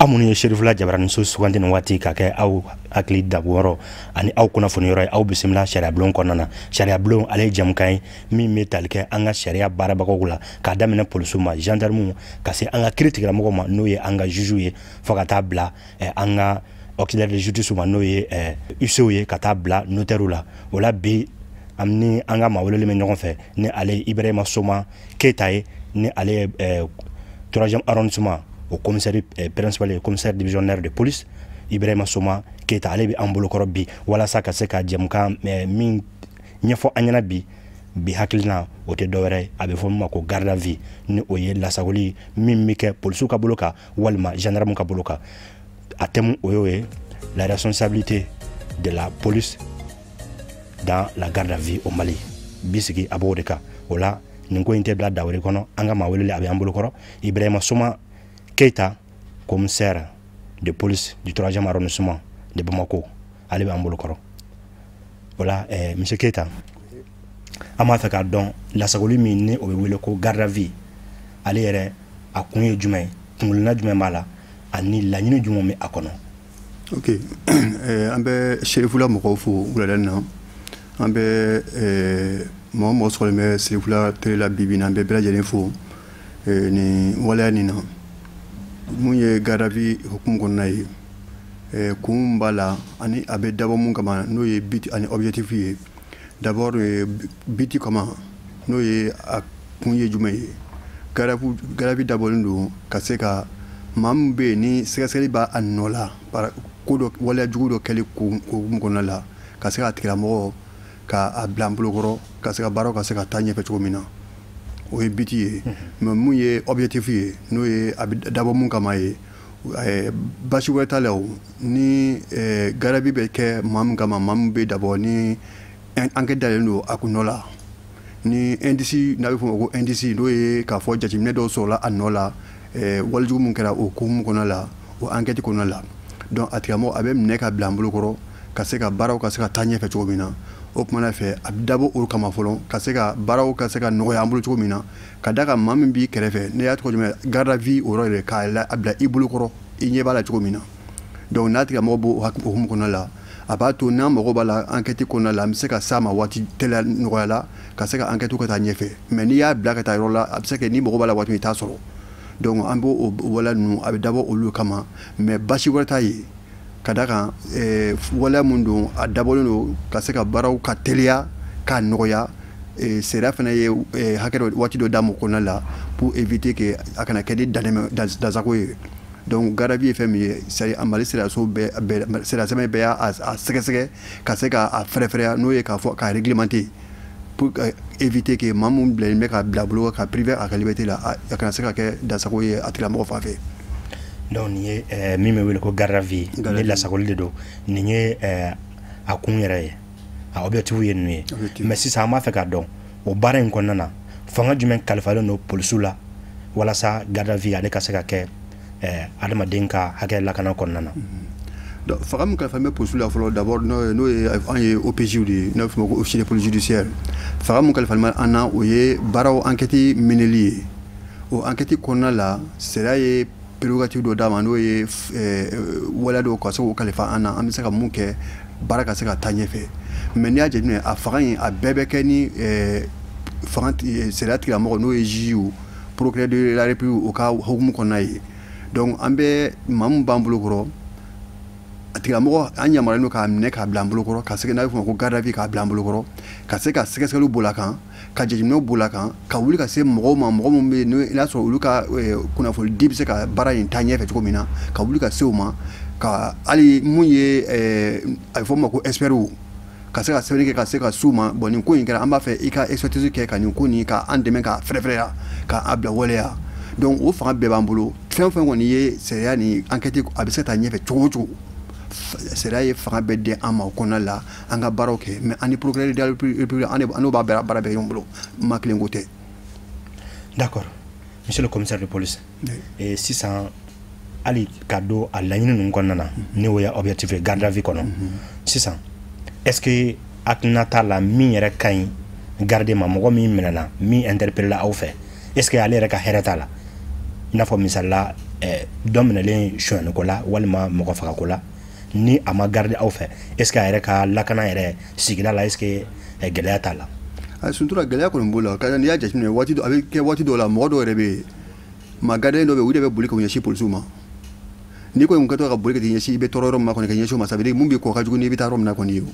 Aw minnu ye Serifula Jabaraniso sugandi nin waati ka kɛ aw hakili dabɔyɔrɔ ani aw kunnafoni yɔrɔ ye, aw bisimila sariyabulon kɔnɔna na. Sariyabulon, ale ye jamukan ye min bɛ tali kɛ an ka sariya baarabagaw la, k'a daminɛ polisiw ma, gendarmew, ka se an ka kiiri tigilamɔgɔw ma, n'o ye an ka jugew ye, fo ka taa bila an ka auxiliaire de justice ma, n'o ye huissier ye, ka taa bila notaire la. O la bi, an ni an ka maa welelen bɛ ɲɔgɔn fɛ, ni ale ye Ibrahima Soma Keyita ye, ni ale ye troisième arrondissement o commissaire principal ye, commissaire divisionnaire de police Ibrahima Soma Keyita. Ale bɛ an bolokɔrɔ bi walasa ka se ka jɛmukan min ɲɛfɔ an ɲɛna bi. Bi hakilina, o tɛ dɔwɛrɛ ye, a bɛ fɔ min ma ko garde à vue, ni o ye lasagoli min bɛ kɛ polisiw ka bolo kan walima gendarme ka bolo kan. A thème, o y'o ye, la responsabilité de la police dans la garde à vue au Mali. Bi sigi a b'o de kan. O la, nin ko in tɛ bila dawuri kɔnɔ. An ka maa welelen, a bɛ an bolokɔrɔ, Ibrahima Soma Keita, commissaire de police du 3e arrondissement de Bamako, ale bɛ an bolokɔrɔ. O la, monsieur Keita, an b'a fɛ k'a dɔn, lasagoli min ni o bɛ wele ko garde à vue, ale yɛrɛ a kun ye jumɛn ye, kunkolonna jumɛn b'a la, ani laɲini jumɛn bɛ a kɔnɔ? Ok, an bɛ Serifula mɔgɔw fo wulada in na. An bɛ mɔgɔ mɔgɔ sɔgɔlen bɛ Serifula télé la bi bi in na, an bɛ bɛɛ lajɛlen fo nin waleya nin na. Mun ye garde à vue hukumu kɔnɔna ye, kun min b'a la ani a bɛ dabɔ mun kama, n'o ye but ani objectif ye. D'abord, but kama, n'o ye a kun ye jumɛn ye? Garde à vue dabɔlen don ka se ka maa min bɛ yen ni sɛgɛsɛgɛli b'a a nɔ la, ko dɔ, waleya jugu dɔ kɛli hukumu kɔnɔna la, ka se k'a tigilamɔgɔ k'a bila an bolokɔrɔ, ka se ka baaraw ka se ka taa ɲɛfɛ cogo min na. O ye but ye. Mais mun ye objectif ye, n'o ye a bɛ dabɔ mun kama ye, basi wɛrɛ t'a la. O ni garde à vue bɛ kɛ maa min kama, maa min bɛ dabɔ ni enquête dalen don a kun nɔ la, ni indice n'a bɛ fɔ o ma ko indice, n'o ye k'a fɔ jateminɛ dɔw sɔrɔla a nɔ la, walejugu min kɛra o hukumu kɔnɔna la, o enquête kɔnɔna la. Donc a tigilamɔgɔ a bɛ minɛ ka bila an bolokɔrɔ, ka se ka baaraw ka se ka taa ɲɛfɛ cogo min na. O kumana fɛ, a bɛ dabɔ o kama fɔlɔ, ka se ka baaraw ka se ka nɔgɔya an bolo cogo min na. Ka da kan, maa min b'i kɛrɛfɛ, n'i y'a tɔgɔ jumɛn, garde à vue, o yɔrɔ yɛrɛ k'a bila i bolokɔrɔ, i ɲɛ b'a la cogo min na. Donc n'a tigilamɔgɔ b'o hukumu kɔnɔna la, a b'a to n'an mago b'a la enquête kɔnɔna la, an bɛ se ka s'a ma waati teliya nɔgɔya la, ka se ka enquête ka taa ɲɛfɛ. Mais n'i y'a bila ka taa yɔrɔ la, a bɛ se ka kɛ n'i mago b'a la waati min, i t'a sɔrɔ. Donc an b'o waleya ninnu, a bɛ dabɔ olu kama. Mais basi wɛrɛ t'a ye. Ka da kan, waleya mun don, a dabɔlen don ka se ka baaraw ka teliya k'a nɔgɔya. Sariya fana ye hakɛ dɔ, waati dɔ d'a ma o kɔnɔna la, pour éviter que a kana kɛ ni dansago ye. Donc garde à vue ye fɛn min ye, c'est à dire Mali sariyaso bɛɛ, sariya sɛbɛn bɛɛ y'a sɛgɛsɛgɛ ka se k'a fɛrɛfɛrɛya, n'o ye k'a fɔ k'a réglementer pour éviter que maa mun bilalen bɛ ka bila bolo ka priver a ka liberté la, a kana se ka kɛ dansago ye a tigilamɔgɔ fan fɛ. Donc nin ye min bɛ wele ko garde à vue, ni lasagoli de don. Nin ye a kun yɛrɛ ye, a objectif ye ninnu ye. Mais sisan, an b'a fɛ k'a dɔn, o baara in kɔnɔna na, fanga jumɛn kalifalen don polisiw la walasa garde à vue ale ka se ka kɛ adamaden ka hakɛ lakana kɔnɔna na? Donc fanga min kalifalen bɛ polisiw la fɔlɔ, d'abord, n'o ye an ye OPJ de ye, n'o bɛ fɔ o ma ko officier de police judiciaire, fanga min kalifalen bɛ an na, o ye baaraw enquête meneli ye. O enquête kɔnɔna la, sariya ye prérogative dɔ d'a ma, n'o ye waleya dɔw ka se k'o kalifa an na, an bɛ se ka mun kɛ baara ka se ka taa ɲɛfɛ. Mais n'i y'a jateminɛ, a fanga in, a bɛɛ bɛ kɛ ni fanga sariya tigilamɔgɔ, n'o ye juge, procureur de la République, o ka hukumu kɔnɔna ye. Donc an bɛ maa min b'an bolo kɔrɔ, a tigilamɔgɔ, an yamaruyalen don k'a minɛ k'a bila an bolo kɔrɔ, ka se n'a bɛ fɔ o ma ko garde à vue, k'a bila an bolo kɔrɔ, ka se ka sɛgɛsɛgɛliw boli a kan, ka jateminɛw boli a kan, ka wuli ka se mɔgɔw ma, mɔgɔ minnu bɛ yen n'a sɔrɔ olu ka kunnafoni di bɛ se ka baara in taa ɲɛfɛ cogo min na, ka wuli ka se u ma, ka hali mun ye a bɛ fɔ min ma ko experts, ka se ka sɛbɛnni kɛ, ka se ka s'u ma. Bon, nin ko in kɛra, an b'a fɛ i ka expertise kɛ ka nin ko nin ka an dɛmɛ k'a fɛrɛfɛrɛya, k'a bila waleya. Donc o fanga bɛɛ b'an bolo. Fɛn o fɛn kɔni ye sariya ni enquête, a bɛ se ka taa ɲɛfɛ cogo o cogo, sariya ye fanga bɛɛ di an ma o kɔnɔna la, an ka baaraw kɛ. Mais an ni procureur de la République, an n'o b'a baara bɛɛ ɲɔgɔn bolo, maa kelen ko tɛ. D'accord, monsieur le commissaire de police. Et sisan, hali ka don a laɲini ninnu kɔnɔna na, ni o ye objectif ye garde à vue kɔnɔ sisan, est ce que hakilina t'a la min yɛrɛ ka ɲi garde ma, mɔgɔ min minɛna, min interpellé la aw fɛ, est ce que ale yɛrɛ ka hɛrɛ t'a la, i n'a fɔ misali la Dɔ minɛlen sonyɛniko la walima mɔgɔ fagako la, ni a ma garder aw fɛ, est ce que a yɛrɛ ka lakana yɛrɛ sigida la, est ce que gɛlɛya t'a la? A suntura, gɛlɛya kɔni b'o la. N'i y'a jateminɛ, waati dɔ a bɛ kɛ, waati dɔw la, mɔgɔ dɔw yɛrɛ bɛ yen, maa garder dɔw bɛ yen, u de bɛ boli k'u ɲɛsin polisiw ma. N'i ko kɛtɔ ka boli ka t'i ɲɛsin, i bɛ tɔɔrɔ yɔrɔ min ma kɔni, ka ɲɛsin o ma, ça veut dire mun b'i kɔ ka jugu n'i bɛ taa yɔrɔ min na kɔni ye. O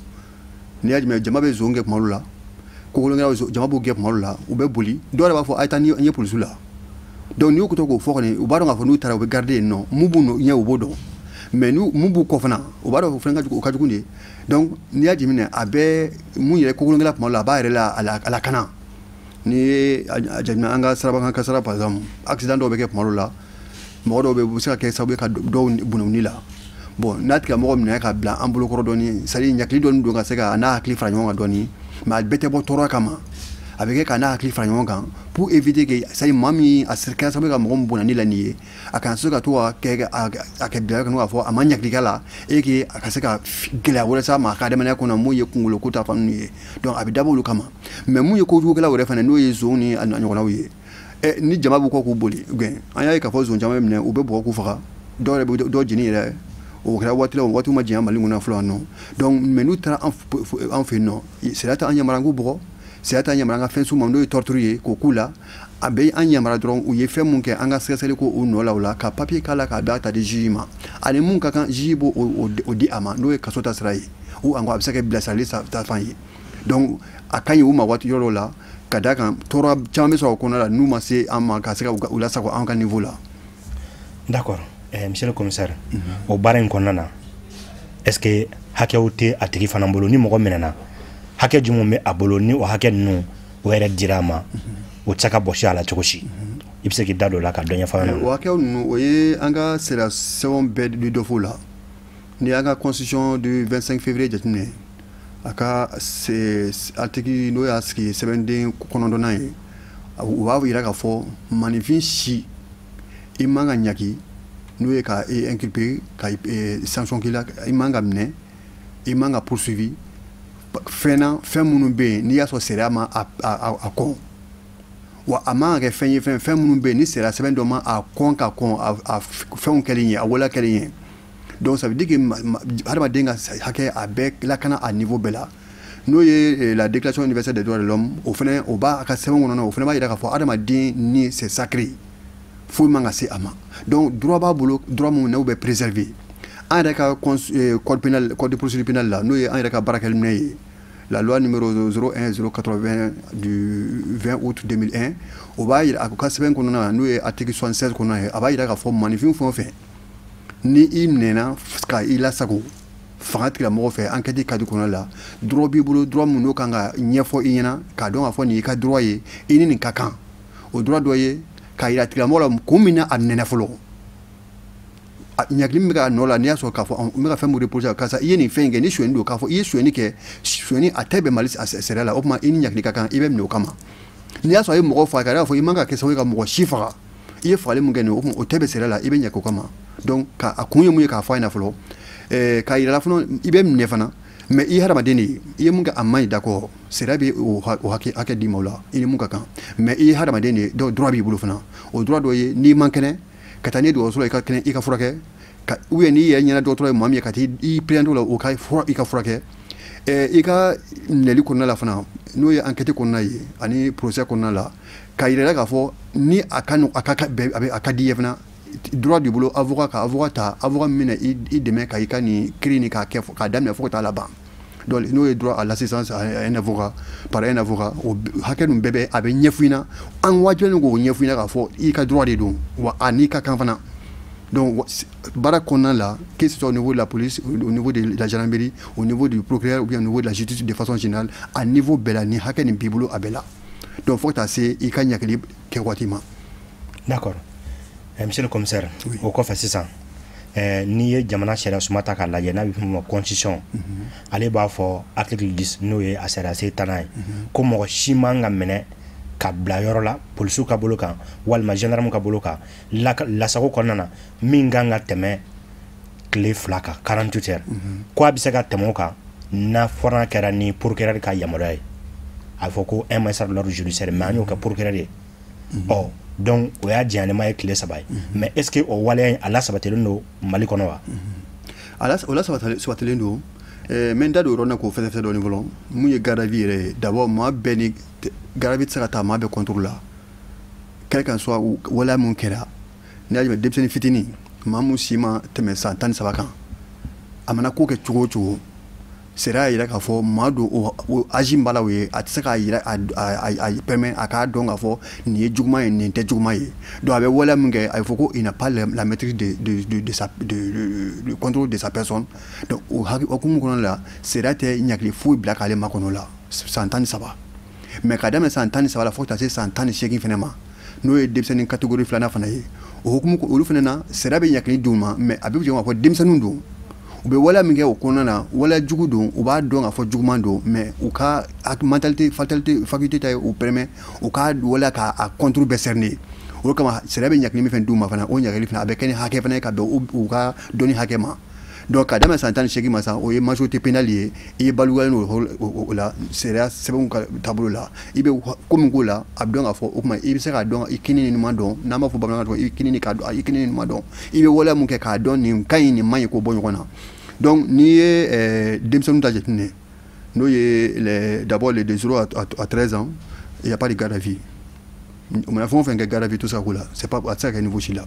n'i y'a jateminɛ, jama bɛ zon kɛ kuma dɔw la, kokolonkɛlaw, jama b'u gɛn kuma dɔw la, u bɛ boli, dɔw yɛrɛ b'a fɔ a ye taa n ye polisiw la. Donc n'i y'u to k'o fɔ kɔni, u b'a dɔn k'a fɔ n'u taara, u bɛ garder yen nɔ, mun b'u ɲɛ, u b'o dɔn, mais n'u mun b'u kɔ fana, u b'a dɔn o fana ka jugu, o ka jugu de. Donc n'i y'a jateminɛ, a bɛ mun yɛrɛ kokolonkɛla kuma dɔw la, a b'a yɛrɛ la a lakana. N'i ye a jateminɛ, an ka sirabakan kasara par exemple, accident dɔw bɛ kɛ kuma dɔw la, mɔgɔ dɔw bɛ, u bɛ se ka kɛ sababu ye ka dɔw bɔnɛ u ni la. Bon, n'a tigilamɔgɔ minɛ ka bila an bolokɔrɔ dɔɔni, c'est à dire ɲakili dɔɔni don ka se ka a n'a hakili fara ɲɔgɔn kan dɔɔni, mais a bɛɛ tɛ bɔ tɔɔrɔ kama, a bɛ kɛ k'a n'a hakili fara ɲɔgɔn kan pour éviter que, c'est à dire maa min a kɛra sababu ye ka mɔgɔ min bɔnɛ ni la nin ye, a kana se ka to ka kɛ a kɛ bila kɔnɔ k'a fɔ a ma ɲakili k'a la et que a ka se ka gɛlɛya wɛrɛ s'a ma a ka adamadenya kɔnɔ, mun ye kunkolo ko ta fan ninnu ye. Donc a bɛ dabɔ olu kama. Mais mun ye kojugukɛlaw yɛrɛ fana, n'o ye zonw ni a ɲɔgɔnnaw ye, ɛ ni jama b'u kɔ k'u boli gɛn, an y'a ye k'a fɔ zon caman bɛ minɛ, u bɛ bugɔ k'u faga, dɔw yɛrɛ bɛ dɔw jeni yɛrɛ. O kɛra waati la, o waati ma janya Mali kɔnɔ fɔlɔ nɔ. Donc mais n'u taara an fɛ yen nɔ, sariya t'an yamaruya k'u bugɔ, sariya t'an yamaruya an ka fɛn s'u ma, n'o ye torture ye k'o k'u la. A bɛ an yamaruya dɔrɔn, u ye fɛn mun kɛ, an ka sɛgɛsɛgɛli k'o nɔ la, o la ka papier k'a la k'a da ta di juge ma, ani mun ka kan, juge b'o o di a ma, n'o ye kaso ta sira ye ou encore a bɛ se ka kɛ bilasirali ta fan ye. Donc a ka ɲi u ma waati yɔrɔ dɔw la, ka d'a kan tɔɔrɔ caman bɛ sɔrɔ o kɔnɔna la n'u ma se an ma ka se ka u lasago an ka niveau la. D'accord. Monsieur le commissaire, o baara in kɔnɔna na, est ce que hakɛw tɛ a tigi fana bolo? Ni mɔgɔ minɛna, hakɛ jumɛn bɛ a bolo ni o hakɛ ninnu o yɛrɛ dira a ma, o tɛ se ka bɔsi a la cogo si? I bɛ se k'i da don o la ka dɔ ɲɛfɔ an ɲɛna. O hakɛw ninnu, o ye an ka sariya sɛbɛnw bɛɛ bi dɔ f'o la. N'i y'an ka constitution du 25 février jateminɛ, a ka article n'o y'a sigi sɛbɛnden 9nan ye, u b'a yira k'a fɔ maninfin si i man ka ɲaki, n'o ye ka e inculper, ka sanction k'i la, i man ka minɛ, i man ka poursuivi fɛn na, fɛn minnu bɛ yen n'i y'a sɔrɔ sariya ma a kɔn, wa a man ka kɛ fɛn ye, fɛn minnu bɛ yen ni sariya sɛbɛn dɔ ma a kɔn ka kɔn a fɛnw kɛlen ye, a waleya kɛlen ye. Donc ça veut dire que hadamaden ka hakɛ a bɛɛ lakana a niveau bɛɛ la. N'o ye la Déclaration universelle des droits de l'homme, o fana o b'a ka sɛbɛn kɔnɔ, o fana b'a yira k'a fɔ hadamaden ni c'est sacré, foyi man ka se a ma. Donc droit b'a bolo, droit mun n'o bɛ préserver. An yɛrɛ ka code pénal, code de procédure pénale la, n'o ye an yɛrɛ ka baarakɛminɛn ye, la loi numéro 01 080 du 20 août 2001, o b'a yira a ka sɛbɛn kɔnɔna na, n'o ye article 76 kɔnɔna ye, a b'a yira k'a fɔ maninfin fɛn o fɛn ni i minɛna ka i lasago fanga tigilamɔgɔ fɛ enquête cadre kɔnɔna la, droit b'i bolo, droit mun n'o kan ka ɲɛfɔ i ɲɛna k'a dɔn k'a fɔ nin y'i ka droit ye, i ni nin ka kan. O droit dɔ ye k'a yira tigilamɔgɔ la kun min na a minɛna fɔlɔ, ɲagili min bɛ ka nɔ la, n'i y'a sɔrɔ k'a fɔ n bɛ ka fɛn mun reprocher, karisa i ye nin fɛn in kɛ, ni sonyɛni don, k'a fɔ i ye sonyɛni kɛ, sonyɛni a tɛ bɛn Mali sariya la, o tuma i ni ɲagili ka kan, i bɛ minɛ o kama. N'i y'a sɔrɔ a ye mɔgɔ faga, k'a fɔ i man ka kɛ sababu ye ka mɔgɔ si faga, i ye fagali mun kɛ nin, o tuma o tɛ bɛn sariya la, i bɛ ɲagi o kama. Donc ka a kun ye mun ye k'a fɔ a ɲɛna fɔlɔ, k'a yira la fana i bɛ minɛ fana, mais i ye hadamaden de ye, i ye mun kɛ a man ɲi, d'accord, sariya bɛ o hakɛ d'i ma o la, i ni mun ka kan, mais i ye hadamaden de ye, donc droit b'i bolo fana. O droit dɔ ye n'i man kɛnɛ, ka taa n'i ye dɔgɔtɔrɔso la, i ka kɛnɛ, i ka furakɛ, ka ou bien n'i yɛrɛ ɲɛna dɔgɔtɔrɔ ye maa min ye, ka t'i présenté o la, o ka fura i ka furakɛ. I ka minɛli kɔnɔna la fana, n'o ye enquête kɔnɔna ye ani procès kɔnɔna la, k'a yira k'a fɔ ni a ka a ka a ka di i ye fana, droit b'i bolo avocat, ka avocat ta, avocat min bɛna i dɛmɛ ka i ka nin kiiri nin k'a kɛ k'a daminɛ fo ka taa laban. Donc n'o ye droit à l'assistance à un avocat, par un avocat, o hakɛ ninnu bɛɛ bɛ a bɛ ɲɛfɔ i ɲɛna, an wajibiyalen k'o ɲɛfɔ i ɲɛna k'a fɔ i ka droit de don, wa a n'i ka kan fana. Donc baara kɔnɔna la, que ce soit au niveau de la police, au niveau de la gendarmerie, au niveau du procureur ou bien au niveau de la justice de façon générale, a niveau bɛɛ la, ni hakɛ nin b'i bolo a bɛɛ la. Donc fo ka taa se i ka ɲagili kɛ waati ma. D'accord. Monsieur le commissaire, oui. O kɔfɛ sisan, n'i ye jamana sariya suma ta k'a lajɛ, n'a bɛ f'o ma constitution, ale b'a fɔ article 10, n'o ye a sariya sen 10nan ye, ko mɔgɔ si man ka minɛ ka bila yɔrɔ la polisiw ka bolo kan walima gendarme ka bolo kan lasago kɔnɔna na, min kan ka tɛmɛ tile 2 kan, 48 heures. Ko a bɛ se ka tɛmɛ o kan n'a fɔra kɛra ni procureur ka yamaruya ye. A bɛ fɔ ko un magistrat de l'ordre judiciaire, mais an y'o kɛ procureur ye. Ɔ Donc o y'a janyalima ye tile 3 ye. Mais est ce que o waleya in a lasabatilen don Mali kɔnɔ wa? O lasabatilen don. N bɛ n da don o yɔrɔ la k'o fɛsɛfɛsɛ dɔɔni fɔlɔ. Mun ye garde à vue yɛrɛ ye? D'abord, maa bɛɛ ni garde à vue tɛ se ka taa maa bɛɛ contre la, quel qu'en soit waleya mun kɛra. N'i y'a jateminɛ, denmisɛnnin fitinin, maa mun si ma tɛmɛ san 13 kan, a mana ko kɛ cogo o cogo, sariya y'a yira k'a fɔ maa don, o âge min b'a la, o ye a tɛ se k'a yira a permet a k'a dɔn k'a fɔ nin ye juguman ye, nin tɛ juguman ye. Donc a bɛ waleya min kɛ, a bɛ fɔ ko il n'a pas la maîtrise de sa de le contrôle de sa personne. Donc o hukumu kɔnɔna la, sariya tɛ ɲagili foyi bila k'ale makɔnɔ la san 13. Mais ka daminɛ san 13 la fo ka taa se san 18 fana ma, n'o ye denmisɛnnin catégorie filanan fana ye, o hukumu olu fana na, sariya bɛ ɲagili d'u ma, mais a bɛ jɔ k'a fɔ denmisɛnninw don, u bɛ waleya min kɛ o kɔnɔna na, waleya jugu don, u b'a dɔn k'a fɔ juguman don, mais u ka mentalité, faculté ta ye u permet u ka waleya k'a contre bɛɛ cerner. O kama sariya bɛ ɲagili min fɛn d'u ma fana, o ɲagili fana a bɛ kɛ ni hakɛ fana ye ka bɛn u ka dɔnni hakɛ ma. Donc ka daminɛ san 18 ma sa, o ye majorité pénale ye. I ye balikuyalen don o la, sariya sɛbɛnw ka taabolo la, i bɛ ko min k'o la, a bɛ dɔn k'a fɔ o tuma i bɛ se k'a dɔn i kini ni ɲuman dɔn. N'an b'a fɔ bamanankan na, i kini ni k'a dɔn, i kini ni ɲuman dɔn, i bɛ waleya mun kɛ k'a dɔn nin ka ɲi, nin man ɲi, k'o bɔ ɲɔgɔn na. Donc n'i ye denmisɛnninw ta jateminɛ, n'o ye d'abord les de 0 à 13 ans, il y a pas de garde à vue. O mana fɛn o fɛn kɛ, garde à vue tɛ se ka k'o la, c'est pas, a tɛ se ka kɛ niveau si la.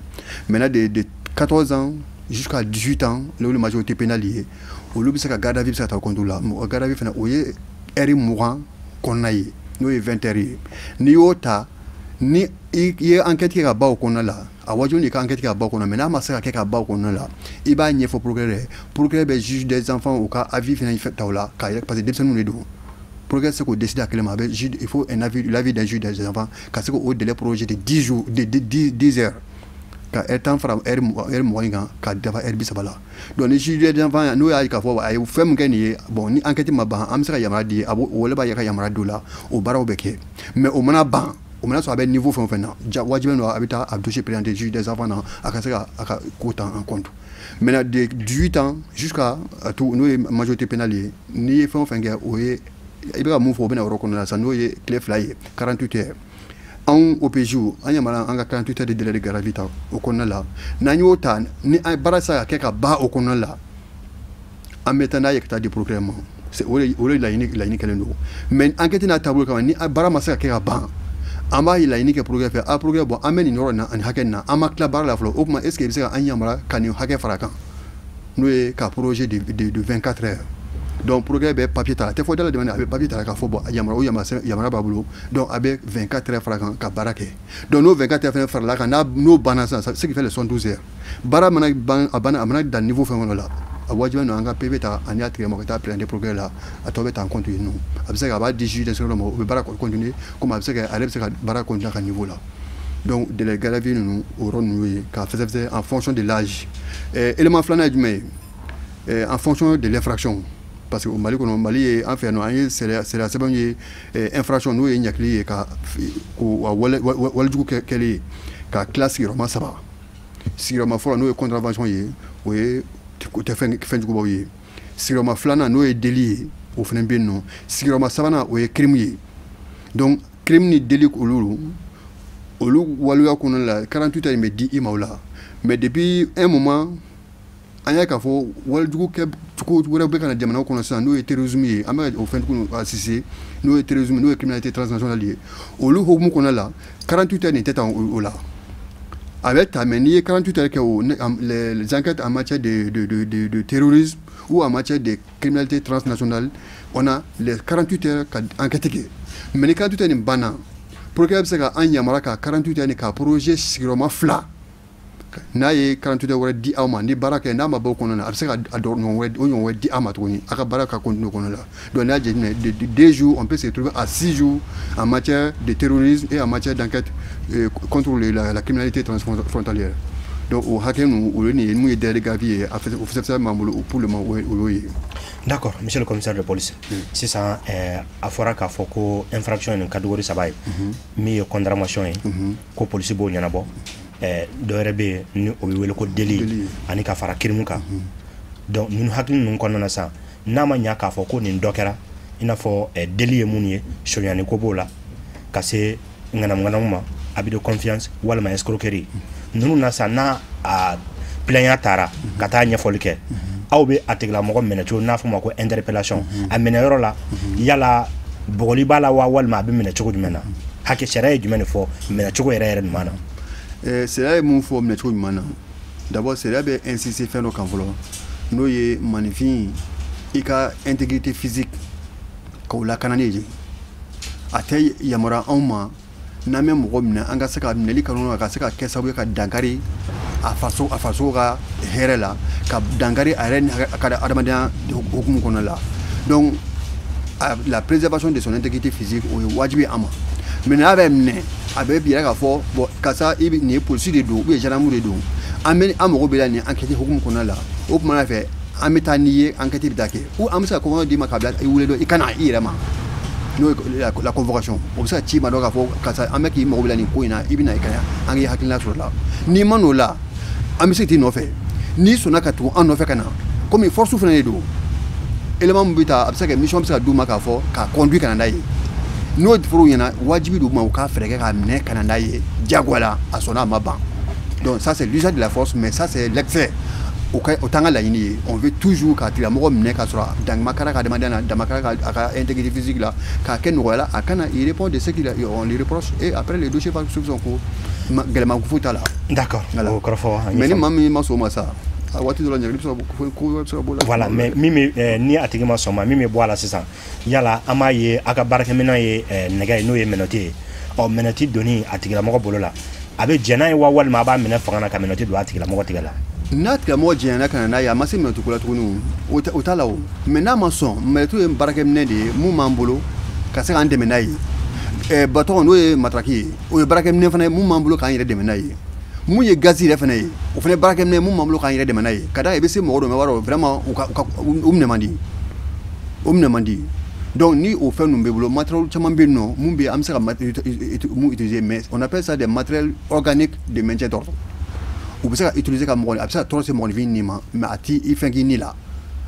Maintenant, de 14 ans jusqu'à 18 ans, n'olu majorité pénale ye, olu bɛ se ka garde à vue bɛ se ka taa compte la. Garde à vue fana, o ye heure 20 kɔnɔna ye, n'o ye 20 heures ye. N'i y'o ta, ni i ye enquête kɛ ka ban o kɔnɔna la, a wajibi i ka enquête kɛ ka ban o kɔnɔ. Mais n'a ma se ka kɛ ka ban o kɔnɔna la, i b'a ɲɛfɔ procureur ye. Procureur bɛ juge des enfants u ka avis fana ta o la k'a yɛrɛ, parce que denmisɛnninw de don, procureur tɛ se k'o décider a kelen ma. A bɛ juge, il faut un avis, l'avis d'un juge des enfants ka se k'o délai proroger de 10 jours, de 10 heures, ka heure 10 fara heure 20 in kan ka dafa heure 30 la. Donc ni juge des enfants n'o y'a ye k'a fɔ a ye fɛn min kɛ nin ye, bon, ni enquête ma ban, an bɛ se ka yamaruya di a b'o, o b'a ka yamaruya di o la, o baaraw bɛ kɛ. Mais o mana ban, o mana sɔrɔ a bɛ niveau fɛn o fɛn na, ja wajibi don a bɛ taa a dossier présenter juge des enfants na, a ka se ka a ka ko ta en compte. Maintenant, de 18 ans jusqu'à tout, n'o ye majorité pénale ye, n'i ye fɛn o fɛn kɛ, o ye i bɛ ka mun fɔ, o bɛ na yɔrɔ kɔnɔna la sisan, n'o ye tile 2 ye, 48 heures. Anw OPJ, an yamana an ka 48 heures de délai de garde à vue ta o kɔnɔna la. N'an y'o ta, ni an baara se ka kɛ ka ban o kɔnɔna la, an bɛ taa n'a ye ka taa di procureur ma. O de laɲini kɛlen don. Mais enquête n'a taabolo kama, ni baara ma se ka kɛ ka ban, an b'a laɲini kɛ procureur fɛ: a procureur, bon, an bɛ nin yɔrɔ in na ani hakɛ nin na, an ma tila baara la fɔlɔ, o tuma est ce que i bɛ se ka an yamaruya ka nin hakɛ fara kan, n'o ye ka proroger de 24 heures. Donc procureur bɛ papier ta, a tɛ fɔ da la dɛmɛ, a bɛ papier ta k'a fɔ bon, yamaruya, o yamaruya b'a bolo. Donc a bɛ 24 heures fara kan ka baara kɛ. Donc n'o 24 heures fana farala kan, n'o banna sisan, ce qui fait les 72 heures, baara mana ban, a banna, a mana dan niveau fɛn kɔnɔ la, a wajibi don an ka PV ta ani a tigɛ ma ka taa présenter procureur la, a tɔ bɛ ta en compte yen nɔ. A bɛ se ka a b'a di juge d'instruction ma, o bɛ baara continuer, comme a bɛ se ka ale bɛ se ka baara continuer a ka niveau la. Donc délai garde à vue ninnu, o yɔrɔ ninnu ye k'a fɛsɛfɛsɛ en fonction de l'âge. Élément filanan ye jumɛn ye? En fonction de l'infraction, parce que Mali kɔnɔ, Mali ye an fɛ yan nɔ, an ye sariya sɛbɛnw ye infraction, n'o ye ɲagili ye, ka ko walejugu kɛlen ye, ka tila sigiyɔrɔma saba. Sigiyɔrɔma fɔlɔ, n'o ye contravention ye, o ye o tɛ fɛn jugubaw ye. Sigiyɔrɔma filanan, n'o ye délit ye, o fana bɛ yen nɔ. Sigiyɔrɔma sabanan, o ye crime ye. Donc crime ni délit, olu waleya kɔnɔna la, 48 heures in bɛ di i ma o la. Mais depuis un moment, an y'a k'a fɔ walejugu kɛ cogo wɛrɛ bɛ ka na jamana kɔnɔ sisan, n'o ye terrorisme ye. An bɛ ka o fɛn jugu assister, n'o ye terrorisme, n'o ye criminalité transnationale ye. Olu hukumu kɔnɔna la, 48 heures nin tɛ ta o la, a bɛ ta. Mais n'i ye 48 heures kɛ, o les enquêtes en matière de terrorisme ou en matière de criminalité transnationale, on a les 48 heures ka enquête kɛ. Mais ni 48 heures nin banna, procureur bɛ se ka an yamaruya ka 48 heures nin ka proroger sigiyɔrɔma fila. N'a ye 48 heures wɛrɛ di aw ma, ni baara kɛ n'a ma bɔ o kɔnɔna na, a bɛ se ka a dɔ ɲɔgɔn wɛrɛ, o ɲɔgɔn wɛrɛ di aw ma tuguni, a ka baara ka continuer o kɔnɔna la. Donc n'a jateminɛ, de 2 jours, on peut se trouver à 6 jours en matière de terrorisme et en matière d'enquête contre la criminalité transfrontalière. Donc o hakɛ ninnu, o ye nin ye mun ye délai de garde ye, a o fɛsɛfɛsɛ b'an bolo pour le moment, o y'o ye. D'accord, monsieur le commissaire de police. Sisan a fɔra k'a fɔ ko infraction ye nin catégorie saba ye. Min ye contravention ye, ko polisi b'o ɲɛnabɔ. Dɔ wɛrɛ bɛ yen ni o bɛ wele ko délit, ani ka fara crime kan. Donc ninnu hakili ninnu kɔnɔna na sisan, n'a ma ɲa k'a fɔ ko nin dɔ kɛra, i n'a fɔ délit ye mun ye, sonyani ko b'o la, ka se ŋanamu ŋanamu ma. Abus de confiance walima escroquerie ninnu na sa, n'a a plaignant taara ka taa ɲɛfɔli kɛ, aw bɛ a tigilamɔgɔ minɛ cogo n'a fɔ ma ko interpellation, a minɛ yɔrɔ la, yala bɔgɔli b'a la wa, walima a bɛ minɛ cogo jumɛn na? Hakɛ sariya ye jumɛn de fɔ minɛ cogo yɛrɛ yɛrɛ ɲuman na? Sariya ye mun fɔ minɛ cogo ɲuman na? D'abord, sariya bɛ insister fɛn dɔ kan fɔlɔ, n'o ye maninfin i ka intégrité physique k'o lakanani ye. A tɛ yamaruya anw ma, n'an bɛ mɔgɔ minɛ, an ka se ka minɛli kanu ka se ka kɛ sababu ye ka dankari a faso, a faso ka hɛrɛ la, ka dankari a yɛrɛ ni a ka adamadenya hukumu kɔnɔ la. Donc la préservation de son intégrité physique, o ye wajibi an ma. Mais n'a bɛ minɛ, a bɛ yira k'a fɔ bon, karisa, i bɛ nin ye polisi de don ou bien gendarme de don, an bɛ an mago bɛ la nin enquête hukumu kɔnɔna la. O tuma na fɛ, an bɛ taa n'i ye, enquête bɛ taa kɛ, ou an bɛ se ka convocation d'i ma ka bila i wele dɔn i ka na i yɛrɛ ma, n'o ye la convocation. O bɛ se ka ci ma dɔn k'a fɔ karisa, an bɛ k'i mago bɛ la nin ko in na, i bɛ na i ka an k'i hakilina sɔrɔ la. N'i ma n'o la, an bɛ se k'i nɔfɛ. N'i sɔnna ka tugu an nɔfɛ ka na, komi force fana de don, élément min bɛ taa, a bɛ se ka kɛ mission bɛ se ka d'u ma k'a fɔ k'a conduit ka na n'a ye. N'o fɔr'u ɲɛna, wajibi d'u ma u k'a fɛɛrɛ kɛ k'a minɛ ka na n'a ye diyagoya la, a sɔnna, a ma ban. Donc ça, c'est l'usage de la force, mais ça, c'est l'excès. O ka o t'an ka laɲini ye. On veut toujours k'a tigilamɔgɔ minɛ k'a sɔrɔ dangama kɛra ka adamadenya la, dama kɛra a ka intégrité physique la, k'a kɛ nɔgɔya la, a kana il répond de ce qu'il on lui reproche et après, le dossier va suivre son cours. Gɛlɛman foyi t'a la. D'accord. Voilà. O kɔrɔfɔ. Mais ni maa min ma sɔn o ma sa, a waati dɔ la, ɲangili bɛ se ka bɔ, ko wɛrɛ bɛ se ka bɔ la. Voilà, mais min bɛ ni a tigi ma sɔn ma, min bɛ bɔ a la sisan, yala an b'a ye a ka baarakɛminɛn ye nɛgɛ ye, n'o ye menottes ye. Ɔ, menottes donni a tigilamɔgɔ bolo la, a bɛ jɛn n'a ye wa, walima a b'a minɛ fanga na ka menottes don a tigilamɔgɔ tigɛ la? N'a tigilamɔgɔ jɛnna ka na n'a ye, a ma se menottes ko la tuguni, o t'a la o. Mais n'a ma sɔn, menottes ye baarakɛminɛn de ye mun b'an bolo ka se k'an dɛmɛ n'a ye. Bâton, n'o ye matraque ye, o ye baarakɛminɛn fana ye mun b'an bolo k'an yɛrɛ dɛmɛ n'a ye. Mun ye gazi yɛrɛ fana ye, o fana ye baarakɛminɛn mun b'an bolo k'an yɛrɛ dɛmɛ n'a ye. Ka d'a kan i bɛ se mɔgɔ dɔ ma, i b'a dɔn vraiment u ka u minɛ man di, o minɛ man di. Donc ni o fɛn ninnu b'i bolo, matériel caman bɛ yen nɔ mun bɛ yen, an bɛ se ka mun utiliser, mais on appelle ça des matériels organiques de maintien d'ordre. U bɛ se ka utiliser ka mɔgɔ, a bɛ se ka tɔɔrɔ se mɔgɔninfin ni ma, mais a t'i i fɛn k'i ni la,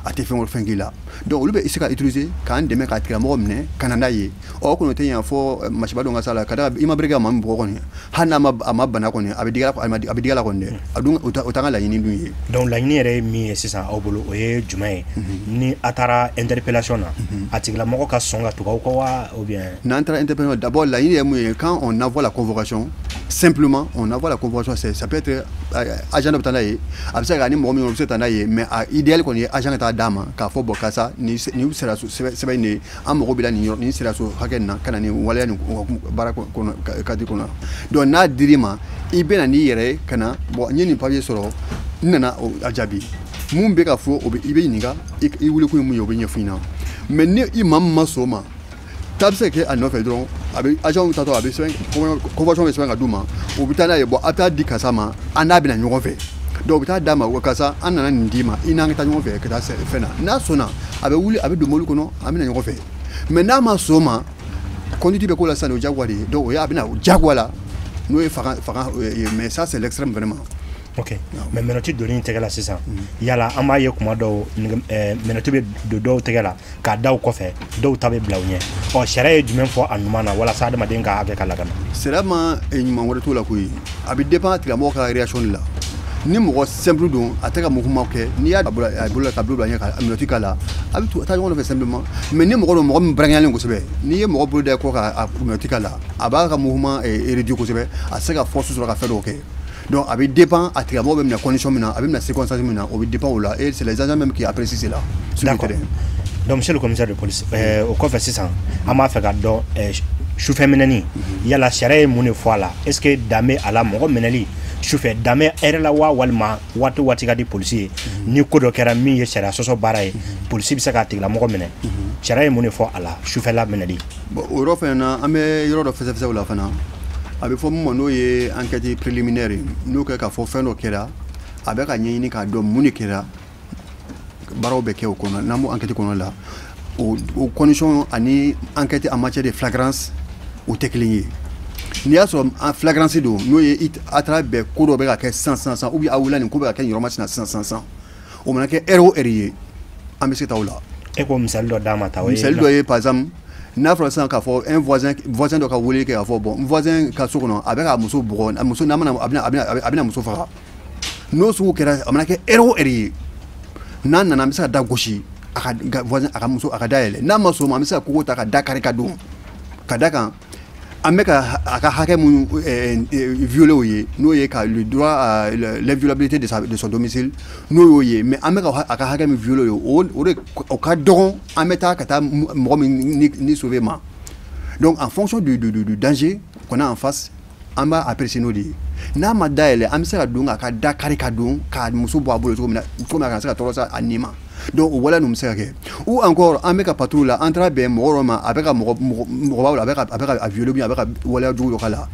a tɛ fɛn wɛrɛ fɛn k'i la. Donc olu bɛ se ka utiliser k'an dɛmɛ k'a tigilamɔgɔ minɛ ka na n'a ye. Ɔ, o kɔni o tɛ ɲɛ fɔ masiba dɔ ka s'a la. Ka d'a kan i ma bere kɛ ka maa min bugɔ kɔni, hali n'a ma a ma bana kɔni, a bɛ digi a bɛ digi a la kɔni dɛ. A dun, o t'an ka laɲini dun ye. Donc laɲini yɛrɛ ye min ye sisan aw bolo, o ye jumɛn ye? Ni a taara interpellation na, a tigilamɔgɔ ka sɔn ka tugu aw kɔ wa, ou bien? N'an taara interpellation, d'abord laɲini ye mun ye? Quand on envoie la convocation, simplement on envoie la convocation, c'est ça peut être agent dɔ bɛ taa n'a ye, a bɛ se ka ni mɔgɔ min bɛ se ka taa n'a ye, mais a idéal kɔni ye agent ka taa d'a ma k'a fɔ bon, karisa, nin nin sariya sɛbɛn in de ye, an mago bɛ la nin yɔrɔ nin sariya so hakɛ nin na ka na nin waleya nin baara kɔnɔ, cadre kɔnɔ. Donc n'a dir'i ma, i bɛ na n'i yɛrɛ ye ka na, bon, n ye nin papier sɔrɔ, n nana a jaabi mun bɛ ka fɔ, o bɛ i bɛ ɲininka i wuli kun ye mun ye, o bɛ ɲɛfɔ i ɲɛna. Mais ni i maa min ma sɔn o ma, taa bɛ se ka kɛ a nɔfɛ dɔrɔn, a bɛ agent tatɔ, a bɛ sɛbɛn, convocation bɛ sɛbɛn ka d'u ma, u bɛ taa n'a ye, bon, a bɛ taa di karisa ma, an n'a bɛna ɲɔgɔn fɛ. Donc u bɛ taa d'a ma, karisa, an nana nin d'i ma, i n'an ka taa ɲɔgɔn fɛ ka taa fɛn na. N'a sɔnna, a bɛ wuli, a bɛ don mobili kɔnɔ, an bɛna ɲɔgɔn fɛ. Mais n'a ma sɔn o ma, conduite bɛ k'o la sisan, o ye diyagoya de ye. Donc o ye a bɛna diyagoya la, n'o ye fanga fanga, mais ça, c'est l'extrême vraiment. Ok, mais menottes donni tɛgɛ la sisan, yala an b'a ye kuma dɔw menottes bɛ don dɔw tɛgɛ la k'a da u kɔfɛ, dɔw ta bɛ bila u ɲɛ. Ɔ, sariya ye jumɛn fɔ a ɲuman na walasa adamaden ka hakɛ ka lakana? Sariya ma ɲuman wɛrɛ t'o la koyi. A bɛ dépend a tigilamɔgɔ ka réaction de la. Ni mɔgɔ simple don, a tɛ ka mouvement kɛ, n'i y'a a bolo la ka bila ɲɛ ka menottes k'a la, a bɛ taa ɲɔgɔn nɔfɛ simplement. Mais ni mɔgɔ don, mɔgɔ min bɛrɛnkɛlen kosɛbɛ, n'i ye mɔgɔ bolo da i kɔ ka menottes k'a la, a b'a ka mouvement réduit kosɛbɛ, a tɛ se ka force sɔrɔ ka fɛn dɔw kɛ. Donc a bɛ dépend a tigilamɔgɔ bɛ minɛ condition min na, a bɛ minɛ circonstance min na, o bɛ dépend o la, et c'est les agents même qui apprécient cela sur le terrain. Donc monsieur le commissaire de police, o kɔfɛ sisan, an b'a fɛ ka dɔn sufɛ minɛni, yala sariya ye mun de fɔ a la? Est ce que dan bɛ a la, mɔgɔ minɛli sufɛ, dan bɛ hɛrɛ la wa, walima waati waati ka di polisi ye, ni ko dɔ kɛra min ye sariya sɔsɔ baara ye, polisi bɛ se k'a tigilamɔgɔ minɛ? Sariya ye mun de fɔ a la, sufɛla minɛli? Bon, o yɔrɔ fana na, an bɛ yɔrɔ dɔ fɛsɛfɛsɛ o la fana. A bɛ fɔ mun ma, n'o ye enquête préliminaire ye, n'o kɛ k'a fɔ fɛn dɔ kɛra, a bɛ ka ɲɛɲini k'a dɔn mun de kɛra, baaraw bɛ kɛ o kɔnɔ. N'an b'o enquête kɔnɔ la, o condition ani enquête en matière de flagrance, o tɛ kelen ye. N'i y'a sɔrɔ flagrance don, n'o ye a taara bɛn ko dɔ bɛ ka kɛ sisan sisan sisan, ou bien a wulila nin ko bɛ ka kɛ nin yɔrɔ masina sisan sisan sisan, o mana kɛ heure o heure ye, an bɛ se ka taa o la. E ko misali dɔ d'a ma ta, o ye Misali dɔ ye, par exemple, N'a fɔra sisan k'a fɔ un voisin dɔ ka wele kɛ k'a fɔ bon, n voisin ka so kɔnɔ, a bɛ ka muso bugɔ, a muso n'a mana a bɛna muso faga, n'o sugu kɛra, a mana kɛ heure o heure ye, n'a nana, an bɛ se ka da gosi a ka voisin, a ka muso, a ka da yɛlɛ. N'a ma sɔn o ma, an bɛ se ka kogo ta ka da kari ka don, ka da kan an bɛ ka a ka hakɛ mun violer o ye, n'o ye ka le droit à l'inviolabilité de son domicile, n'o y'o ye. Mais an bɛ ka a ka hakɛ min violer o ye, o de o ka dɔgɔn an bɛ taa ka taa mɔgɔ min ni sauver ma. Donc en fonction du danger qu'on a en face, an b'a apprécier n'o de ye. N'a ma dayɛlɛ, an bɛ se ka don k'a ka da kari ka don k'a muso bɔ a bolo cogo min na, cogo min a kana se ka tɔɔrɔ sa a nin ma. Donc o waleya ninnu bɛ se ka kɛ. Ou encore, an bɛ ka patrouille la, an taara bɛn mɔgɔ dɔ ma, a bɛ ka mɔgɔ mɔgɔ b'a bolo, a bɛ ka a violer ou bien a bɛ ka waleya jugu dɔ k'a la,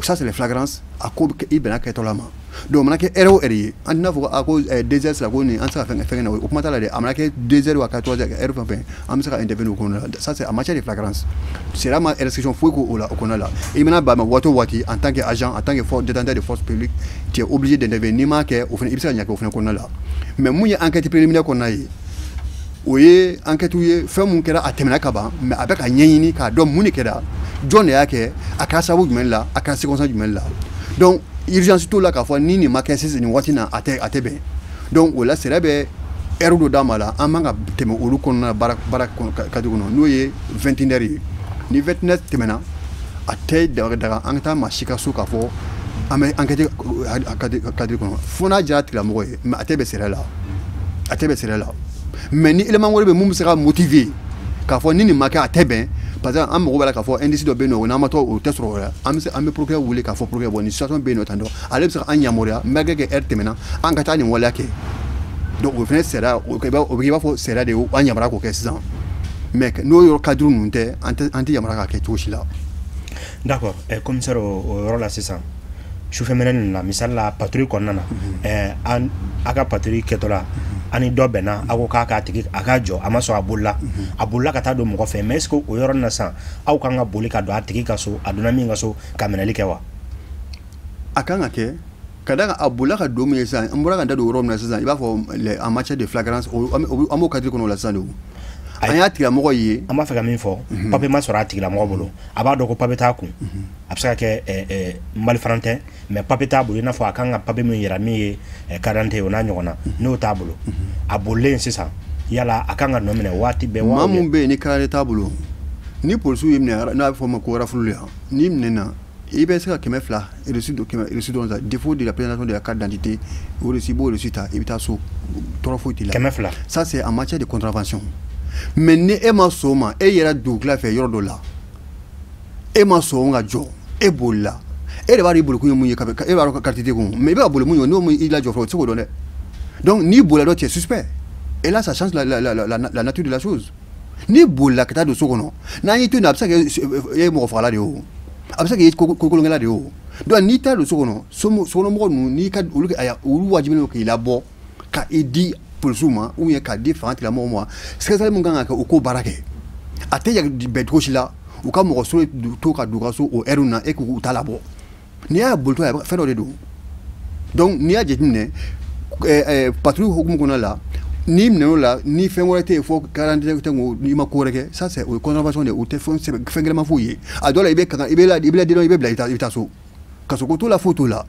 ça c'est les flagrances. A ko i bɛnna kɛtɔ la ma. Donc o mana kɛ heure o heure ye, an tɛna fɔ a ko 2 heures sera ko nin, an tɛ se ka fɛn fɛn na, o kuma t'a la dɛ. A mana kɛ 2 heures wa 4 heures, heure fɛn fɛn, an bɛ se ka intervenir o kɔnɔna la. Ça c'est en matière de flagrance. Sariya ma restriction foyi k'o la, o kɔnɔna la. I mana ban ma waati o waati, en tant que agent, en tant que détenteur de force publique, tu es obligé d'intervenir. N'i m'a kɛ, o fana i bɛ se ka ɲangi o fana kɔnɔna la. Mais mun ye enquête préliminaire kɔnɔna ye, o ye enquête ye, fɛn mun kɛra, a tɛmɛna ka ban, mais a bɛ ka ɲɛɲini k'a dɔn mun de kɛra, jɔn de y'a kɛ, a kɛra sababu jumɛn la, a kɛra circonstance jumɛn la. Donc urgence t'o la k'a fɔ ni nin ma kɛ sisan nin waati na, a tɛ bɛn. Donc o la, sariya bɛ heure dɔ d'a ma la, an man ka tɛmɛ olu kɔnɔna baara cadre kɔnɔ, n'o ye 21 heures ye. Ni 21 heures tɛmɛna, a tɛ daga an ka taa maa si ka so k'a fɔ an bɛ enquête cadre kɔnɔ, fo n'a diyara tigilamɔgɔ ye. Mais a tɛ bɛn sariya la, a tɛ bɛn sariya la. Mais ni élément wɛrɛ bɛ mun bɛ se ka motiver k'a fɔ ni nin ma kɛ, a tɛ bɛn, parce que an mago b'a la k'a fɔ indice dɔ bɛ yen nɔ, n'an ma tɔ o tɛ sɔrɔ o la, an bɛ se an bɛ procureur wele k'a fɔ procureur, bon, nin situation bɛ yen nɔ tan tɔ, ale bɛ se ka an yamaruya malgré que heure tɛmɛna, an ka taa nin waleya kɛ. Donc o fana sariya o bɛ i b'a fɔ sariya de an yamaruya k'o kɛ sisan. Mais n'o yɔrɔ cadre ninnu tɛ, an tɛ yamaruya k'a kɛ cogo si la. D'accord, commissaire, o yɔrɔ la sisan, sufɛ ninnu na, misali la, patrouille kɔnɔna na, an a ka patrouille kɛtɔ la, an ni dɔ bɛnna, aw ko k'a k'a tigi a k'a jɔ, a ma sɔn, a bolila, a bolila ka taa don mɔgɔ fɛ. Mais est ce que o yɔrɔ na sisan, aw kan ka boli ka don a tigi ka so, a donna min ka so, ka minɛli kɛ wa? A kan ka kɛ, ka da kan a bolila ka don min ye sisan, an bɔra ka da don yɔrɔ min na sisan, i b'a fɔ en matière de flagrance, an b'o cadre kɔnɔ o la sisan de. O an y'a tigilamɔgɔ ye. An b'a fɛ ka min fɔ, papier ma sɔrɔ a tigilamɔgɔ bolo, a b'a dɔn ko papier t'a kun, a bɛ se ka kɛ malifran tɛ, mais papier t'a bolo, i n'a fɔ a kan ka papier min yira min ye carte d'identité ye, o n'a ɲɔgɔnna, n'o t'a bolo, a bolilen sisan, yala a kan ka nɔ minɛ waati bɛɛ wa? Maa mun bɛ yen ni carte t'a bolo, ni polisiw y'i minɛ, n'a bɛ fɔ o ma ko rafle yan, n'i minɛna, i bɛ se ka 200 reçu dɔ, 100 reçu dɔrɔn ta, défaut de la présentation de la carte d'identité, o reçu, i b'o reçu ta, i bɛ taa so, tɔɔrɔ foyi t'i la. 200. Ça c'est en matière de contravention. Mais ni e ma sɔn o ma, e yɛrɛ dugukila fɛ yɔrɔ dɔ la, e ma sɔn ka jɔ, e bolila, e de b'a dɔn i bolikun ye mun ye, e b'a dɔn carte t'i kun, mais i bɛ ka boli mun ye, n'o i lajɔ fɔlɔ, o tɛ se k'o dɔn dɛ. Donc n'i bolila dɔ, tu es suspect et là ça change la nature de la chose. N'i bolila ka taa don so kɔnɔ, n'an y'i to yen nɔ, a bɛ se ka kɛ e ye mɔgɔ fagala de ye, o a bɛ se k'e ye kokolonkɛla de ye. O donc n'i taara don so kɔnɔ, sokɔnɔmɔgɔ ninnu, n'i ka olu, olu wajibilen don k'i labɔ ka i di polisiw ma ou bien k'a di fanga tigilamɔgɔw ma. Sɛgɛsɛgɛli mun kan ka kɛ, o k'o baara kɛ. A tɛ bɛn cogo si la u ka mɔgɔ so to ka don u ka so o heure na, e k'u ta labɔ. N'i y'a bolitɔ ye, fɛn dɔ de don. Donc n'i y'a jateminɛ, patrouille hukumu kɔnɔna la, n'i minɛ o la, ni fɛn wɛrɛ tɛ yen fɔ carte d'identité tɛ, n'i ma ko wɛrɛ kɛ, ça c'est o ye contravention de ye, o tɛ fɛn gɛlɛnman foyi ye. A dɔw la, i bɛ kan i bɛ la i bɛ la dɔrɔn, i bɛ bila, i bɛ taa so, kaso ko t'o la, foyi t'o la.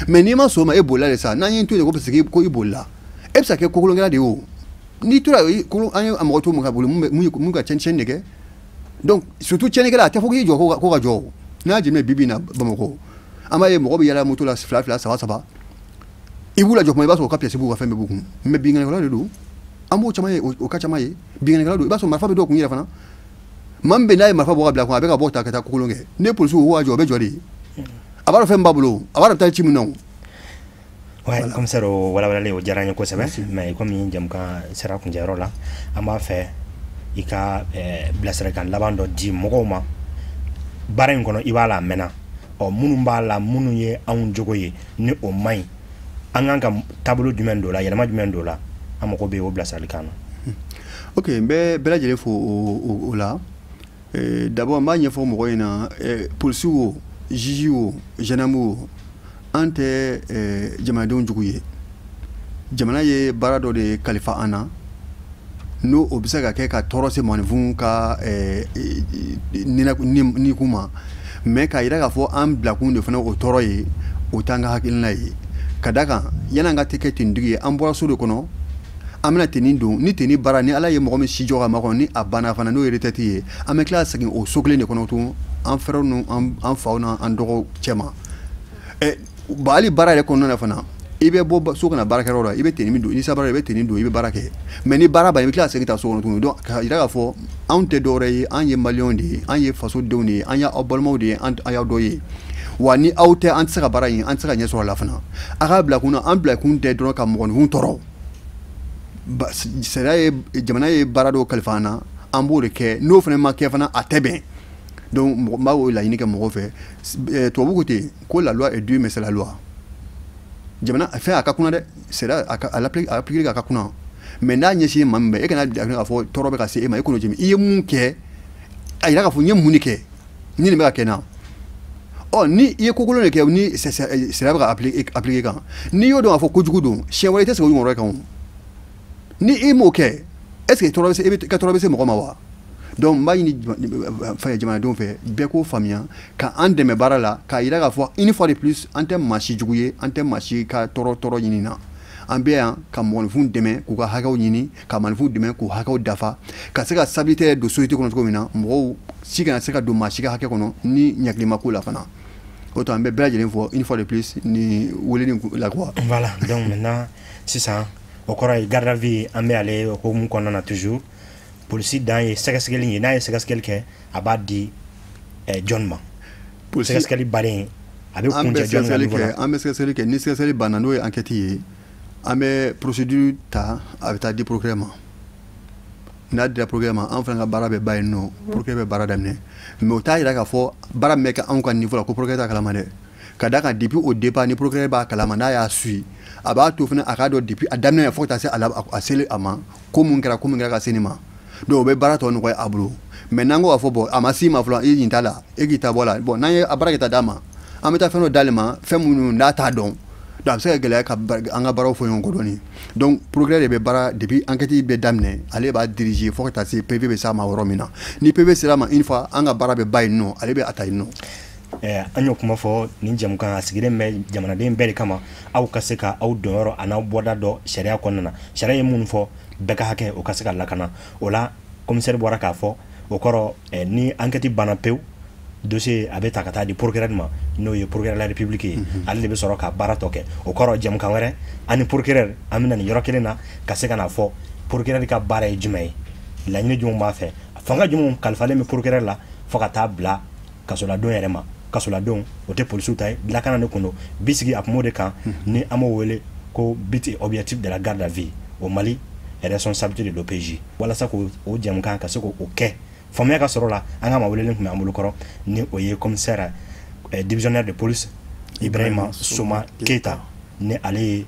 Mais n'i ma sɔn o ma, e bolila de sa, n'an y'i to yen ko parce que ko i bolila, e bɛ se ka kɛ kokolonkɛla de ye. O n'i tora an ye mɔgɔ to mun ka boli, mun ka tiɲɛni de kɛ. Donc surtout tiɲɛnikɛla, a tɛ fɔ k'i jɔ ko ka jɔ. N'a y'a jateminɛ, bi bi in na, Bamakɔ, an b'a ye mɔgɔ bɛ yala moto la fila fila, saba saba, i b'u lajɔ kuma, i b'a sɔrɔ u ka pièce b'u ka fɛn bɛɛ b'u kun, mais binkannikɛlaw de don. An b'o caman ye, o ka caman ye binkannikɛlaw don. I b'a sɔrɔ marifa bɛ dɔw kun yɛrɛ fana. Maa min bɛ n'a ye marifa bɔ ka bila kun, a bɛ ka bɔ ta ka taa kokolon kɛ, ne polisiw ko ka jɔ, o bɛ jɔ de, a b'a dɔn fɛn b'a bolo, a b'a dɔn taa ci min na o. Ouais, commissaire, o walawalali o diyara n ye kosɛbɛ. Mais komi jamukan sera kuncɛyɔrɔ la, an b'a fɛ i ka bilasiralikan laban dɔ di mɔgɔw ma baara in kɔnɔ. I b'a la a mɛnna, ɔ minnu b'a la, minnu ye anw jogo ye ni o man ɲi, an kan ka taabolo jumɛn don la, yɛlɛma jumɛn don la? An mago bɛ o bilasiralikan na. Ok, n bɛ bɛɛ lajɛlen fo o la. D'abord n b'a ɲɛfɔ mɔgɔw ɲɛna, polisiw o, juge o, gendarme o, an tɛ jamanadenw jugu ye. Jamana ye baara dɔ de kalifa an na. N'o o bɛ se ka kɛ ka tɔɔrɔ se mɔgɔninfin ka nikun ma, mais k'a jira k'a fɔ an bilakun de fana o tɔɔrɔ ye, o t'an ka hakilina ye. Ka da kan, yan'an ka kɛ tenitigi ye, an bɔra so de kɔnɔ, an bɛna tenue don. Ni tenue baara, ni Ala ye mɔgɔ min si jɔ ka makɔnɔ, ni a banna fana, n'o ye retraite ye, an bɛ tila ka segin o so kelen de kɔnɔ tun, an frères n'an an faw n'an dɔgɔw cɛma. Ɛ hali baara yɛrɛ kɔnɔna na fana, i bɛ bɔ so ka na baarakɛyɔrɔ la, i bɛ tenue min don, ni sabara, i bɛ tenue don, i bɛ baara kɛ. Mais ni baara banna, i bɛ tila ka segin ta so kɔnɔ tuguni. Donc ka jira k'a fɔ anw tɛ dɔwɛrɛ ye, an ye maliyɛnw de ye, an ye fasodenw de ye, an y'aw balimaw de ye, an y'aw dɔ ye. Wa ni aw tɛ, an tɛ se ka baara in, an tɛ se ka ɲɛ sɔrɔ a la fana. A k'a bila kunna, an bila kun tɛ dɔrɔn ka mɔgɔninfin tɔɔrɔ. Sariya ye, jamana ye baara dɔw kalifa an na, an b'o de kɛ. N'o fana ma kɛ fana, a tɛ bɛn. Donc n b'a o laɲini kɛ mɔgɔw fɛ. Tubabu ko ten ko la loi est dure, mais c'est la loi. Jamana fɛn a ka kunna dɛ, sariya a appliquer a ka kunna, mais n'a ɲɛsin maa min ma, e kana k'a fɔ tɔɔrɔ bɛ ka se e ma, e kɔnɔ jimi i ye mun kɛ. A yira k'a fɔ n ye mun de kɛ ni nin bɛ ka kɛ n na. Ɔ ni i ye ko kolon de kɛ, ni sariya bɛ ka appliquer kan, n'i y'o dɔn k'a fɔ kojugu don, siɲɛ wɛrɛ i tɛ segin o ɲɔgɔn wɛrɛ kan. O ni i m'o kɛ, est ce que tɔɔrɔ bɛ se, i ka tɔɔrɔ bɛ se mɔgɔ ma wa? Donc n b'a ɲini fɛn jamanadenw fɛ, bɛɛ k'o faamuya ka an dɛmɛ baara la, k'a yira k'a fɔ une fois de plus, an tɛ maa si jugu ye, an tɛ maa si ka tɔɔrɔ tɔɔrɔ ɲini na. An bɛ yan ka mɔgɔninfinw dɛmɛ k'u ka hakɛw ɲini, ka mɔgɔninfinw dɛmɛ k'u hakɛw dafa, ka se ka stabilité yɛrɛ don société kɔnɔ cogo min na, mɔgɔw si kana se ka don maa si ka hakɛ kɔnɔ ni ɲagili ma k'o la fana. O to an bɛ bɛɛ lajɛlen fɔ une fois de plus ni weleli la quoi. Voilà, donc maintenant sisan, o kɔrɔ ye garde à vue, an bɛ ale hokumu kɔnɔna na toujours. Polisi dan ye sɛgɛsɛgɛli ye. N'a ye sɛgɛsɛgɛli kɛ, a b'a di jɔn ma? Sɛgɛsɛgɛli bannen, a bɛ kuncɛ jɔn ka niveau la? An bɛ sɛgɛsɛgɛli kɛ. Ni sɛgɛsɛgɛli banna, n'o ye enquête ye, an bɛ procédure ta, a bɛ taa di procureur ma. N'a dira procureur ma, an fana ka baara bɛ ban yen nɔ, procureur bɛ baara daminɛ. Mais o t'a yira k'a fɔ baara min bɛ kɛ anw ka niveau la ko procureur t'a kalama dɛ. Ka d'a kan, depuis au départ, ni procureur b'a kalama, n'a y'a suit, a b'a to fana a k'a dɔn depuis a daminɛ fo ka taa se a seli a ma, ko mun kɛra, ko mun kɛra ka se nin ma. Donc o bɛ baara tɔ nɔgɔya a bolo. Mais n'an ko k'a fɔ bon, a ma s'i ma fɔlɔ, i nin t'a la, e k'i ta bɔ a la, bon, n'an ye a baara kɛ ta d'a ma, an bɛ taa fɛn dɔ d'ale ma, fɛn minnu n'a t'a dɔn. Donc a bɛ se ka gɛlɛya ka an ka baaraw fɔ ɲɔgɔn kɔ dɔɔni. Donc procureur de bɛ baara depuis enquête bɛ daminɛ, ale b'a diriger fo ka taa se PV bɛ s'a ma yɔrɔ min na. Ni PV sera a ma, une fois an ka baara bɛ ban yen nɔ, ale bɛ a ta yen nɔ. An y'o kuma fɔ, nin jamukan a sigilen bɛ jamanaden bɛɛ de kama, aw ka se ka aw dɔnyɔrɔ a n'aw bɔda dɔn sariya kɔnɔna na. Sariya ye mun fɔ? Bɛɛ ka hakɛ, o ka se ka lakana. O la, commissaire bɔra k'a fɔ, o kɔrɔ ni enquête banna pewu, dossier a bɛ ta ka taa di procureur ma, n'o ye procureur de la République ye. Ale de bɛ sɔrɔ ka baara tɔ kɛ. O kɔrɔ, jamukan wɛrɛ, ani procureur, an bɛna nin yɔrɔ kelen na ka se ka na fɔ procureur ka baara ye jumɛn ye, laɲini jumɛn b'a fɛ, fanga jumɛn kalifalen bɛ procureur la, fo ka taa bila kasoladon yɛrɛ ma. Kasoladon, o tɛ polisiw ta ye, lakana de kun don bisigi a kun b'o de kan, ni an b'o wele ko but et objectif de la garde à vue au Mali, responsabilité de l'OPJ. Walasa k'o o jamukan ka se k'o kɛ, faamuya ka sɔrɔ la, an ka maa welelen tun bɛ an bolo kɔrɔ, ni o ye commissaire divisionnaire de police Ibrahima Soma Keita, ni ale ye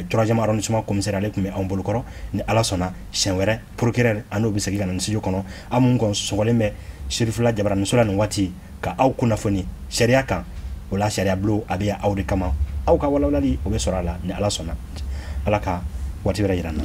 troisième arrondissement commissaire. Ale tun bɛ anw bolo kɔrɔ. Ni Ala sɔnna, siɲɛ wɛrɛ, procureur, an n'o bɛ segin ka na nin studio kɔnɔ. Aw mun kɔn sɔgɔlen bɛ Serifula Jabaraninso la nin waati ka aw kunnafoni sariya kan, o la sariya bulon a bɛ aw de kama, aw ka walawalali o bɛ sɔrɔ a la. Ni Ala sɔnna, Ala ka waati wɛrɛ yira n na.